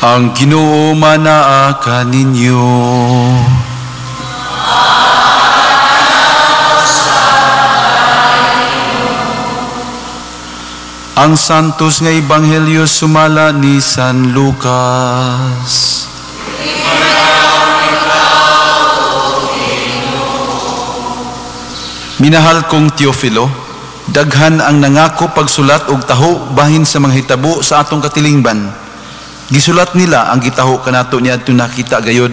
Ang Ginoo manaa kaninyo. Ang Santos nga Ebanghelyo sumala ni San Lucas. Minahal kong Teofilo, daghan ang nangako pagsulat og taho bahin sa mga hitabo sa atong katilingban. Gisulat nila ang gitaho kanato niadto nakita gayod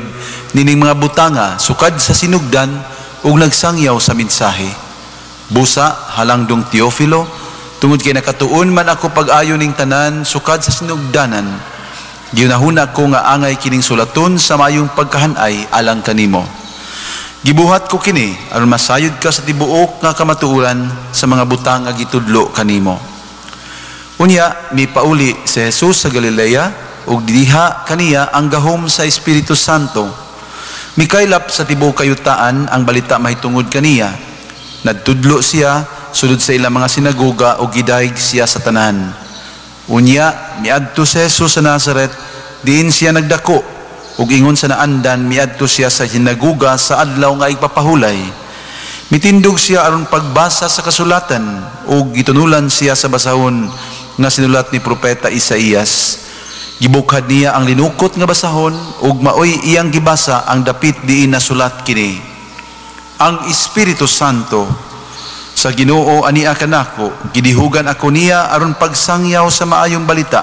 nining mga butanga sukad sa sinugdan ug nagsangyaw sa mensahe. Busa halangdong Teofilo, tungod kay nakatuon man ako pag-ayo ning tanan sukad sa sinugdanan, giunahuna ko nga angay kining sulaton sa maayong pagkahanay alang kanimo. Gibuhat ko kini aron masayod ka sa tibuok nga kamatuoran sa mga butang nga gitudlo kanimo. Unya mipauli si Jesus sa Galilea ug diha kaniya ang gahom sa Espiritu Santo. Mikaylap sa tibuok kayutaan ang balita mahitungod kaniya. Nagtudlo siya sulod sa ilang mga sinagoga ug gidayeg siya sa tanan. Unya miadto si Jesus sa Nazaret, diin siya nagdako, ug ingon sa naandan miadto siya sa sinagoga sa adlaw nga igpapahulay. Mitindog siya aron pagbasa sa kasulatan ug gitunulan siya sa basahon nga sinulat ni propeta Isaías. Gibukhad niya ang linukot nga basahon ug maoy iyang gibasa ang dapit diin nasulat kini. Ang Espiritu Santo sa Ginoo ania kanako, gidihugan ako niya aron pagsangyaw sa maayong balita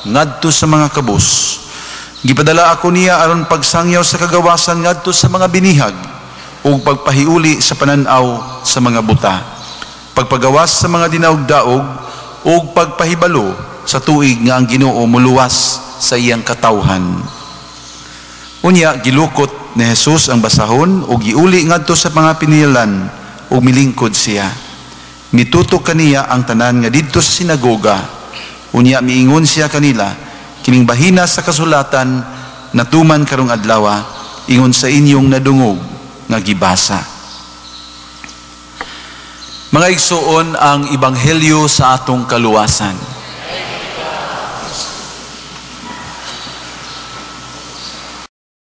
ngadto sa mga kabus. Gipadala ako niya aron pagsangyaw sa kagawasan ngadto sa mga binihag ug pagpahiuli sa panan-aw sa mga buta, pagpagawas sa mga dinaog-daog ug pagpahibalo sa tuig nga ang Ginoo muluwas sa iyang katawhan. Unya gilukot ni Jesus ang basahon ug giuli ngadto sa mga pinilan ug milingkod siya. Mitutok kaniya ang tanan nga didto sa sinagoga. Unya miingon siya kanila, kining bahina sa kasulatan natuman karong adlawa, ingon sa inyong nadungog nga gibasa. Mga igsoon, ang ebanghelyo sa atong kaluwasan.